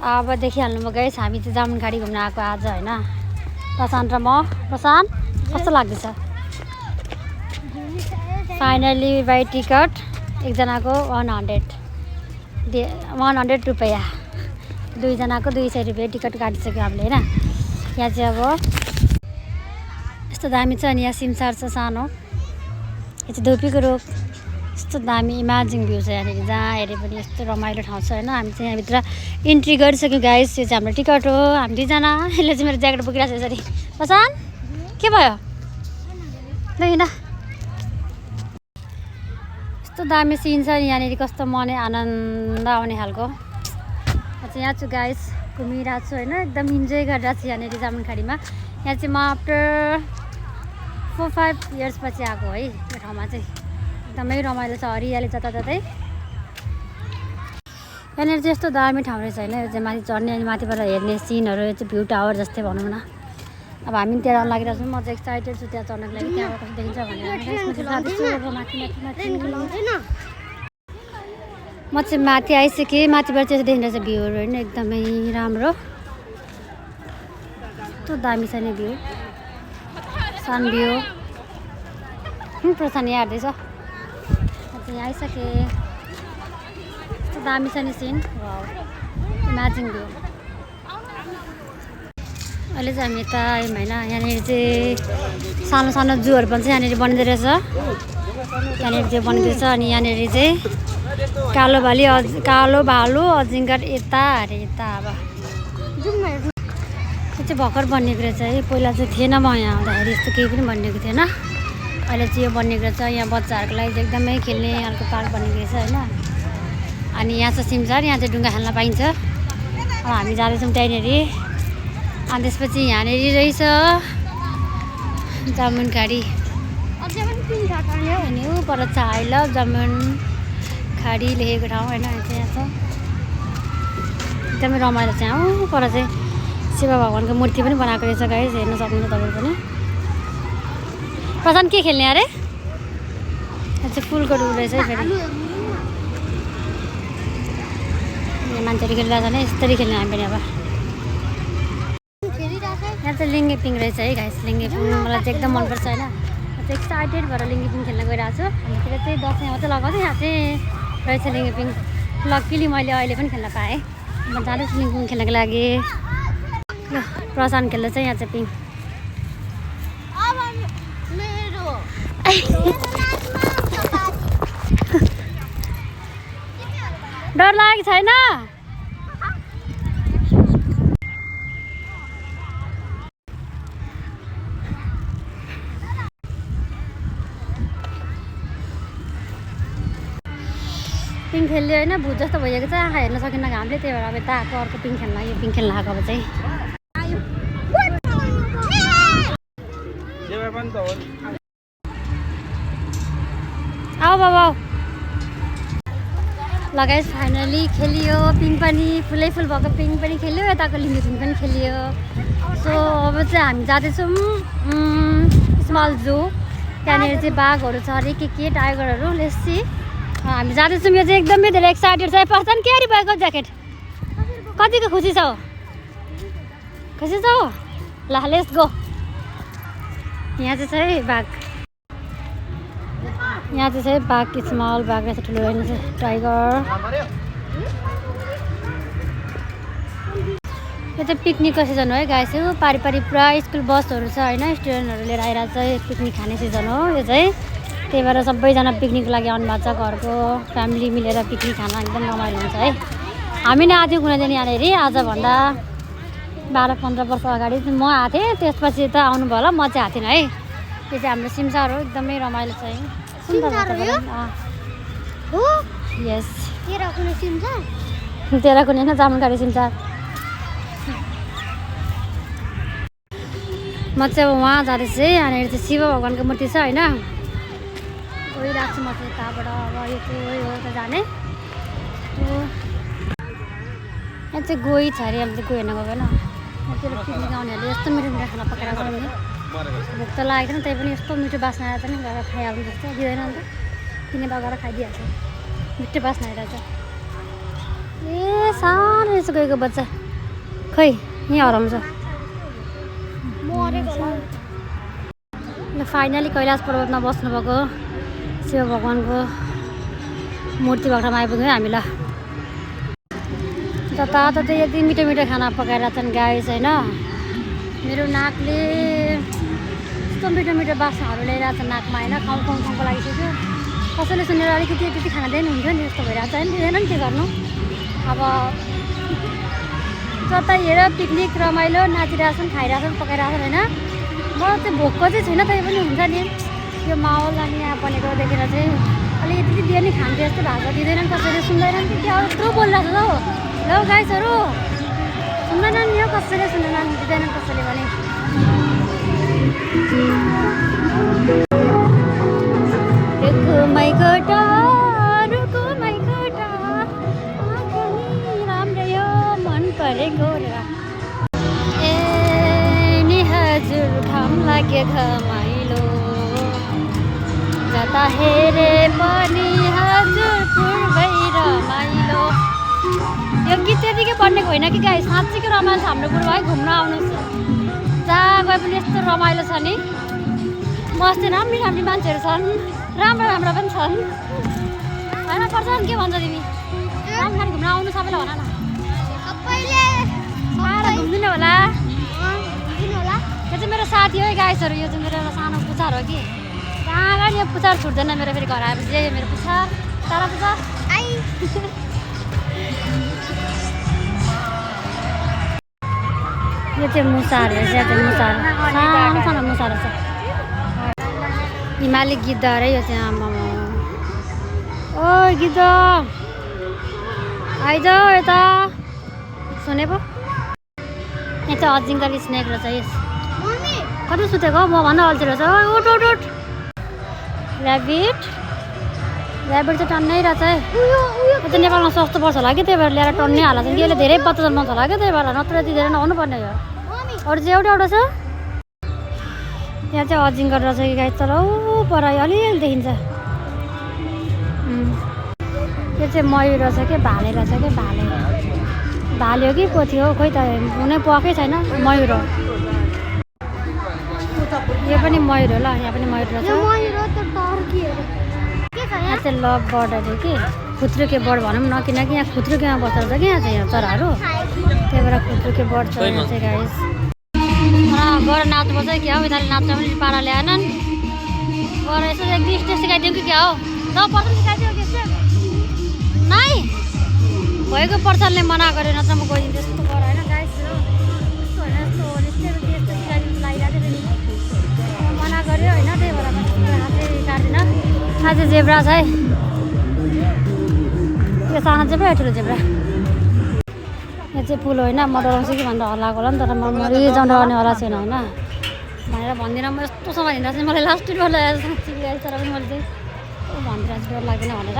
अब देखिहाल्नुभयो गाइस, हामी चाहिँ जामुनखाडी घुम्न आएको आज होइन। प्रशान्त र म। प्रशान्त कस्तो लाग्दैछ? फाइनली बाई टिकट एकजनाको 100 रुपियाँ, दुईजनाको 200 रुपियाँ टिकट काटिसक्यो हामीले होइन। यहाँ चाहिँ अब यस्तो दामी छ। अनि यहाँ सिमसार छ सानो, यो चाहिँ धुपीको रुख। यस्तो दामी इमेजिङ भ्यू छ यहाँनिर, जहाँ हेऱ्यो पनि यस्तो रमाइलो ठाउँ छ होइन। हामी चाहिँ यहाँभित्र इन्ट्री गरिसक्यौँ गाइस। यो चाहिँ हाम्रो टिकट हो, हामी दुईजना। यसले चाहिँ मेरो ज्याकेट बोकिरहेको छ यसरी। प्रशान्त के भयो? ल हिँड। यस्तो दामी सिन छ नि यहाँनिर, कस्तो मनै आनन्द आउने खालको। यहाँ छु गाइस, घुमिरहेको छु होइन, एकदम इन्जोय गरिरहेको छु यहाँनिर जामुनखाडीमा। यहाँ चाहिँ म आफ्टर 4-5 इयर्स पछि आएको है यो ठाउँमा चाहिँ। एकदमै रमाइलो छ, हरियाली जताततै। यहाँनिर चाहिँ यस्तो दामी ठाउँ रहेछ होइन। यो चाहिँ माथि चढ्ने अनि माथिबाट हेर्ने सिनहरू, यो चाहिँ भ्यू टावर जस्तै भनौँ न। अब हामी त्यहाँ लागिरहेको छौँ, म चाहिँ एक्साइटेड छु त्यहाँ चढ्नको लागि, त्यहाँबाट कस्तो देखिन्छ भनेर। म चाहिँ माथि आइसकेँ, माथिबाट चाहिँ देखिरहेको छ भ्यूहरू होइन, एकदमै राम्रो। कस्तो दामी छ नि भ्यू, सन भ्यू। प्रशान्त यहाँ हेर्दैछ। म चाहिँ यहाँ आइसकेँ, कस्तो दामी छ नि सिन, इमेजिङ भ्यू। अहिले चाहिँ हामी यता आयौँ होइन। यहाँनिर चाहिँ सानो सानो जूहरू पनि चाहिँ यहाँनिर बनिँदो रहेछ, यहाँनिर चाहिँ बनिँदैछ। अनि यहाँनिर चाहिँ कालो भालु अजिङ्गर यता अरे यता। अब यो चाहिँ भर्खर बनिएको रहेछ है, पहिला चाहिँ थिएन। म यहाँ आउँदाखेरि यस्तो केही पनि बनिएको थिएन, अहिले चाहिँ यो बनिएको रहेछ। यहाँ बच्चाहरूको लागि चाहिँ एकदमै खेल्ने अर्को पार्क बनिएको रहेछ होइन। अनि यहाँ छ सिमसार, यहाँ चाहिँ डुङ्गा खेल्न पाइन्छ। अब हामी जाँदैछौँ त्यहीँनिर। अनि त्यसपछि यहाँनिर रहेछ जामुनखाडी, पर छ आई लभ जामुनखाडी लेखेको ठाउँ होइन। यहाँ छ एकदमै रमाइलो छ। यहाँ पर चाहिँ शिव भगवानको मूर्ति पनि बनाएको रहेछ गाइस, हेर्न सक्नुहुन्छ तपाईँ पनि। प्रशान्त के खेल्ने अरे? यहाँ चाहिँ फुलको रुख रहेछ है फेरि। मान्छेहरू खेलिरहेको छ भने यस्तरी खेल्ने हामी पनि। अब यहाँ चाहिँ लिङ्गे पिङ रहेछ है गाइस, लिङ्गे पिङ मलाई चाहिँ एकदम मनपर्छ होइन। म चाहिँ एक्साइटेड भएर लिङ्गे पिङ खेल्न गइरहेको छु। हामीतिर चाहिँ दसैँ मात्रै लगाउँछ, यहाँ चाहिँ रहेछ लिङ्गे पिङ। लक्किली मैले अहिले पनि खेल्न पाएँ। म जाँदैछु लिङ्गे पिङ खेल्नको लागि। ल प्रशान्त खेल्दा चाहिँ यहाँ चाहिँ पिङ। डर लागेको छैन? पिङ खेल्यो होइन, भुत जस्तो भइएको छ, आँखा हेर्न सकिन्न घामले, त्यही भएर अब यता आएको अर्को पिङ खेल्न, यो पिङ खेल्न आएको अब चाहिँ। आऊ बाबा लगाइस, फाइनली खेलियो पिङ पनि, फुलै फुल भएको पिङ पनि खेल्यो, यताको लिङ्गे पिङ पनि खेलियो। सो अब चाहिँ हामी जाँदैछौँ स्मल जू। त्यहाँनिर चाहिँ बाघहरू छ अरे, के टाइगरहरू, लेसी। हामी जाँदैछौँ। यो चाहिँ एकदमै धेरै एक्साइटेड छ। पर्छन् के अरे भएको ज्याकेट कतिको खुसी छौ? खुसी छौ? ल लेट्स गो। यहाँ चाहिँ छ है बाघ, यहाँ चाहिँ छ बाघ, स्मल बाघ रहेछ, ठुलो रहेछ टाइगर। यो चाहिँ पिकनिकको सिजन हो है गाइस। यो पारि पुरा स्कुल बसहरू छ होइन, स्टुडेन्टहरू लिएर आइरहेको छ। यो पिकनिक खाने सिजन हो यो चाहिँ, त्यही भएर सबैजना पिकनिकको लागि आउनुभएको छ। घरको फ्यामिली मिलेर पिकनिक खान एकदम रमाइलो हुन्छ है। हामी नै आएको थियौँ कुनै दिन यहाँनिर, आजभन्दा 12-15 वर्ष अगाडि म आएको थिएँ, त्यसपछि त आउनुभयो होला, म चाहिँ आएको थिइनँ है। यो चाहिँ हाम्रो सिमसार हो, एकदमै रमाइलो छ है। सुन्दर यस, तेरा कुनै होइन, जामुनखाडी सिमसार। म चाहिँ अब उहाँ जाँदैछु है। यहाँनिर चाहिँ शिव भगवानको मूर्ति छ होइन, गइरहेको छु म चाहिँ यताबाट। अब यो चाहिँ हो त जाने, यहाँ चाहिँ गई छ अरे, अब चाहिँ गई हेर्न गएको होइन। यहाँतिर पिकनिक आउनेहरूले यस्तो मिठो मिठो खाना पकाएर खाउने, भोक त लागेको थिएन, त्यही पनि यस्तो मिठो बास्ना आएर पनि गएर खाइहाल्नु जस्तो दिँदैन नि त, किनेर गएर खाइदिइहाल्छ, मिठो बास्ना आइरहेछ। ए सानो रहेछ गएको बच्चा खै यहीँ हराउँछ ल फाइनली कैलाश पर्वतमा बस्नुभएको शिव भगवान्को मूर्ति भएको ठाउँमा आइपुग्यौँ हामी ल जताततै यति मिठो मिठो खाना पकाएर छन् गाइस होइन मेरो नाकले यस्तो मिठो मिठो बास्नाहरू ल्याइरहेको छ नाकमा होइन खाउँ खाउँ खाउँको लागिसक्यो कसैले सुनेर अलिकति त्यति खाना दिएन हुन्थ्यो नि यस्तो भइरहेको छ नि दिँदैन नि के गर्नु अब जता हेर पिकनिक रमाइलो नाचिरहेछन् खाइरहेछन् पकाइरहेछन् होइन मलाई चाहिँ भोकको चाहिँ छैन तै पनि हुन्छ नि यो माहौल अनि यहाँ बनेको देखेर चाहिँ अलिकति दियो नि खान्थ्यो जस्तो भएको दिँदैनन् कसैले सुन्दैनन् कि त्यो यत्रो बोलिरहेको छ हौ ल गाइसहरू सुन्दैनन् नि हो कसैले सुन्दैनन् दिँदैनन् कसैले भने राम्रै हो मन परेको ए नि हजुर घाम लाग्यो घमाइलो जता हेरे पनि हजुर पूर्वै रमाइलो यो गीत त्यतिकै पढ्नेको होइन कि गाई साँच्चीकै रमाइलो छ हाम्रो गुरुभाइ घुम्न आउनुहोस् जहाँ गए पनि यस्तो रमाइलो छ नि मस्ती राम्री राम्री मान्छेहरू छन् राम्रो राम्रो पनि छन् होइन पर्छ नि के भन्छ तिमी राम्रो खाने घुम्न आउनु सबैलाई भन न घुम्दिनँ होला यो चाहिँ मेरो साथी हो गाइसहरू यो चाहिँ मेरो सानो पुछार हो कि कहाँ गयो यो पुछार छुट्दैन मेरो फेरि घर आएपछि यो मेरो पुछार तारा पुछार यो चाहिँ मुसाहरू रहेछ यो चाहिँ मुसाहरू सानो सानो मुसाहरू छ हिमाली गिद्ध अरे यो चाहिँ आमामा ओ गिद्ध आइज यता सुने पो यहाँ चाहिँ अजिङ्गल स्नेक रहेछ यस कति सुतेको म भन्दा अल्छी रहेछ उठ उठ उठ ऱ्याबिट चाहिँ टन्नै रहेछ है यो चाहिँ नेपालमा सस्तो पर्छ होला कि त्यही भएर ल्याएर टन्नै हाल्छ कि यसले धेरै बच्चा जन्माउँछ होला क्या त्यही भएर नत्र दिँदैन नहुनु पर्ने हो अरू चाहिँ एउटा छ यहाँ चाहिँ अजिङ्गर रहेछ कि गाई तर पर अलिअलि देखिन्छ यो चाहिँ मयूर रहेछ कि भाले रहेछ कि भाले हो कि पोथी हो खोइ त हुनै पाएकै छैन मयूर हो यो पनि मयूर हो ल यहाँ पनि मयूर रहेछ यहाँ चाहिँ लभ बर्ड अरे कि खुत्रुके बर्ड भनौँ न किनकि यहाँ खुत्रुकेमा बस्दो रहेछ कि यहाँ चाहिँ यहाँ चराहरू त्यही भएर खुत्रुके बर्ड छ यहाँ चाहिँ गाइस गएर नाच्नुपर्छ कि हो यिनीहरूले नाच्न पनि पारा ल्याएनन् गएर यसो एक दुई स्टेप सिकाइदिउँ कि क्या हो ल पर्छ सिकाइदियो कि नाइ भएको पर्सनले मना गऱ्यो नत्र म गइदिन्छु यस्तो गर होइन गाइस यस्तो होइन यस्तो हो यस्तो सिकाइदिनु लागिरहेको थियो मना गऱ्यो होइन त्यही भएर हातै काट्दिनँ आज जेब्रा छ है यो सानो जेब्रा ठुलो जेब्रा यो चाहिँ पुल होइन म डराउँछु कि भनेर हल्लाएको होला नि तर म रिजन डराउने होला छैन होइन भनेर भन्दिनँ म यस्तोसँग हिँड्दा चाहिँ मलाई लास्ट डर लागेको साँच्ची तर पनि मैले चाहिँ भनिदिरहेको छु डर लाग्दैन भनेर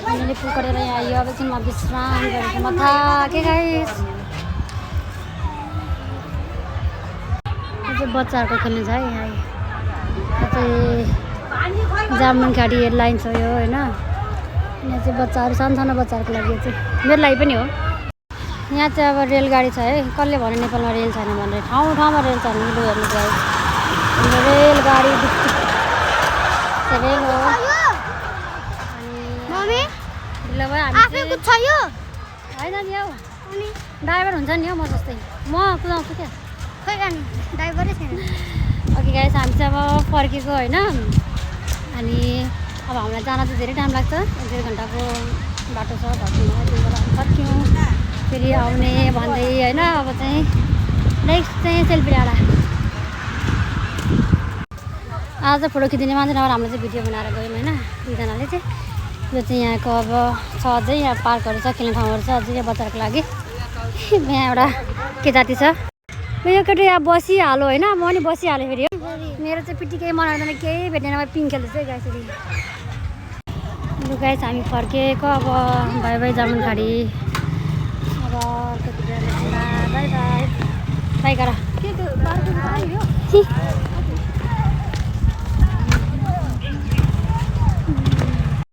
हामीले पुल कटेर यहाँ आयो अब चाहिँ म विश्राम गरेको म थाकेँ गाइस यो चाहिँ बच्चाहरूको खेल्ने छ है यहाँ यो चाहिँ जामुन खाडी एयरलाइन छ यो होइन यहाँ चाहिँ बच्चाहरू सानो सानो बच्चाहरूको लागि चाहिँ मेरो लागि पनि हो यहाँ चाहिँ अब रेलगाडी छ है कसले भन्यो नेपालमा रेल छैन भनेर ठाउँ ठाउँमा रेल छ भने लु हेर्नु गाइस रेलगाडी रेल हो अनि ढिलो भयो हामी होइन नि हौ ड्राइभर हुन्छ नि हौ म जस्तै म कुदाउँछु क्या खै ड्राइभरै छैन अघि गाइस हामी चाहिँ अब फर्केको होइन अनि अब हामीलाई जान चाहिँ धेरै टाइम लाग्छ 1-1.5 घन्टाको बाटो छ घरसम्म त्यही भएर फर्क्यौँ फेरि आउने भन्दै होइन अब चाहिँ नेक्स्ट चाहिँ सेल्फी डाँडा आज फोटो खिच्ने मान्छे नभएर हामीले चाहिँ भिडियो बनाएर गयौँ होइन दुईजनाले चाहिँ यो चाहिँ यहाँको अब छ अझै यहाँ पार्कहरू छ खेल्ने ठाउँहरू छ अझै यहाँ बच्चाहरूको लागि यहाँ एउटा के जाति छ यो केटी यहाँ बसिहाल्यो होइन म पनि बसिहालेँ फेरि मेरो चाहिँ पिटी केही मनाउँदैन केही भेट्दैन अब पिङ खेल्दैछ है गाइस लु गाइस हामी फर्केको अब बाई बाई जामुन खाडी अब बाई बाई बाई गर